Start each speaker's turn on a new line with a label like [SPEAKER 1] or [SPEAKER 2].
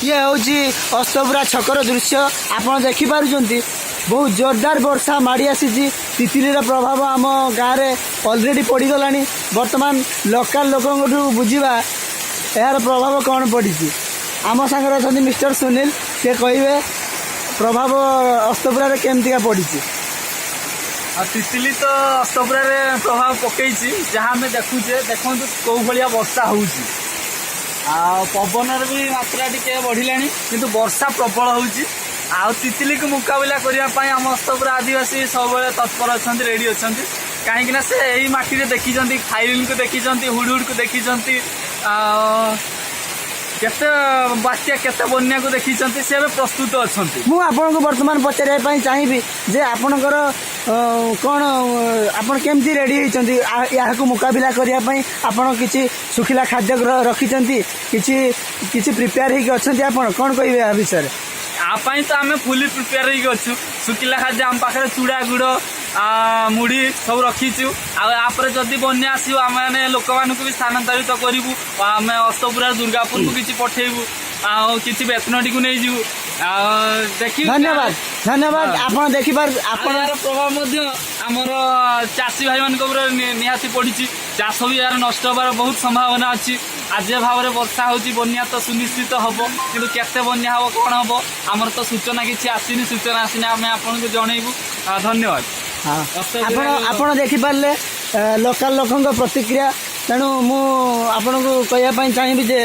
[SPEAKER 1] ଇଏ ହେଉଛି ଅସ୍ତପୁରା ଛକର ଦୃଶ୍ୟ। ଆପଣ ଦେଖିପାରୁଛନ୍ତି, ବହୁତ ଜୋରଦାର ବର୍ଷା ମାଡ଼ି ଆସିଛି। ତିତିଲିର ପ୍ରଭାବ ଆମ ଗାଁରେ ଅଲରେଡ଼ି ପଡ଼ିଗଲାଣି। ବର୍ତ୍ତମାନ ଲୋକାଲ ଲୋକଙ୍କଠୁ ବୁଝିବା ଏହାର ପ୍ରଭାବ କ'ଣ ପଡ଼ିଛି। ଆମ ସାଙ୍ଗରେ ଅଛନ୍ତି ମିଷ୍ଟର ସୁନୀଲ। ସେ କହିବେ ପ୍ରଭାବ ଅସ୍ତପୁରାରେ କେମିତିକା ପଡ଼ିଛି।
[SPEAKER 2] ଆଉ ତିତିଲି ତ ଅସ୍ତପୁରାରେ ପ୍ରଭାବ ପକେଇଛି, ଯାହା ଆମେ ଦେଖୁଛେ। ଦେଖନ୍ତୁ କୋଉ ଭଳିଆ ବର୍ଷା ହଉଛି ଆଉ ପବନର ବି ମାତ୍ରା ଟିକେ ବଢିଲାଣି, କିନ୍ତୁ ବର୍ଷା ପ୍ରବଳ ହଉଛି। ଆଉ ତିତିଲିକୁ ମୁକାବିଲା କରିବା ପାଇଁ ଆମ ଅସ୍ତପୁରା ଆଦିବାସୀ ସବୁବେଳେ ତତ୍ପର ଅଛନ୍ତି, ରେଡି ଅଛନ୍ତି। କାହିଁକି ନା ସେ ଏଇ ମାଟିରେ ଦେଖିଛନ୍ତି, ଫାଇଲିନକୁ ଦେଖିଛନ୍ତି, ହୁଡହୁଡକୁ ଦେଖିଛନ୍ତି, ଆଉ କେତେ ବାତ୍ୟା, କେତେ ବନ୍ୟାକୁ ଦେଖିଛନ୍ତି। ସେ ଏବେ ପ୍ରସ୍ତୁତ ଅଛନ୍ତି।
[SPEAKER 1] ମୁଁ ଆପଣଙ୍କୁ ବର୍ତ୍ତମାନ ପଚାରିବା ପାଇଁ ଚାହିଁବି ଯେ ଆପଣଙ୍କର କ'ଣ, ଆପଣ କେମିତି ରେଡ଼ି ହେଇଛନ୍ତି ଏହାକୁ ମୁକାବିଲା କରିବା ପାଇଁ? ଆପଣ କିଛି ଶୁଖିଲା ଖାଦ୍ୟ ରଖିଛନ୍ତି? କିଛି କିଛି ପ୍ରିପେୟାର ହେଇକି ଅଛନ୍ତି? ଆପଣ କ'ଣ କହିବେ ଏହା ବିଷୟରେ?
[SPEAKER 2] ଆ ପାଇଁ ତ ଆମେ ଫୁଲି ପ୍ରିପେୟାର ହେଇକି ଅଛୁ। ଶୁଖିଲା ଖାଦ୍ୟ ଆମ ପାଖରେ ଚୁଡ଼ା, ଗୁଡ଼, ମୁଢ଼ି ସବୁ ରଖିଛୁ। ଆଉ ୟାପରେ ଯଦି ବନ୍ୟା ଆସିବ, ଆମେ ଲୋକମାନଙ୍କୁ ବି ସ୍ଥାନାନ୍ତରିତ କରିବୁ। ଆମେ ଅସ୍ତପୁରା ଦୁର୍ଗାପୁରକୁ କିଛି ପଠେଇବୁ ଆଉ କିଛି ବେତନଟିକୁ ନେଇଯିବୁ ଆଉ ଦେଖିବୁ।
[SPEAKER 1] ଧନ୍ୟବାଦ, ଧନ୍ୟବାଦ। ଆପଣ ଦେଖିପାରୁ
[SPEAKER 2] ଆପଣ
[SPEAKER 1] ଆପଣ
[SPEAKER 2] ଏହାର ପ୍ରଭାବ ମଧ୍ୟ ଆମର ଚାଷୀ ଭାଇମାନଙ୍କ ଉପରେ ନିହାତି ପଡ଼ିଛି। ଚାଷ ବି ଏହାର ନଷ୍ଟ ହେବାର ବହୁତ ସମ୍ଭାବନା ଅଛି। ଆଜି ଯେ ଭାବରେ ବର୍ଷା ହେଉଛି, ବନ୍ୟା ତ ସୁନିଶ୍ଚିତ ହବ। କିନ୍ତୁ କେତେ ବନ୍ୟା ହବ, କ'ଣ ହବ, ଆମର ତ ସୂଚନା କିଛି ଆସିନି। ସୂଚନା ଆସିଲେ ଆମେ ଆପଣଙ୍କୁ ଜଣେଇବୁ। ଧନ୍ୟବାଦ।
[SPEAKER 1] ହଁ, ଆପଣ ଦେଖିପାରିଲେ ଲୋକାଲ ଲୋକଙ୍କ ପ୍ରତିକ୍ରିୟା। ତେଣୁ ମୁଁ ଆପଣଙ୍କୁ କହିବା ପାଇଁ ଚାହିଁବି ଯେ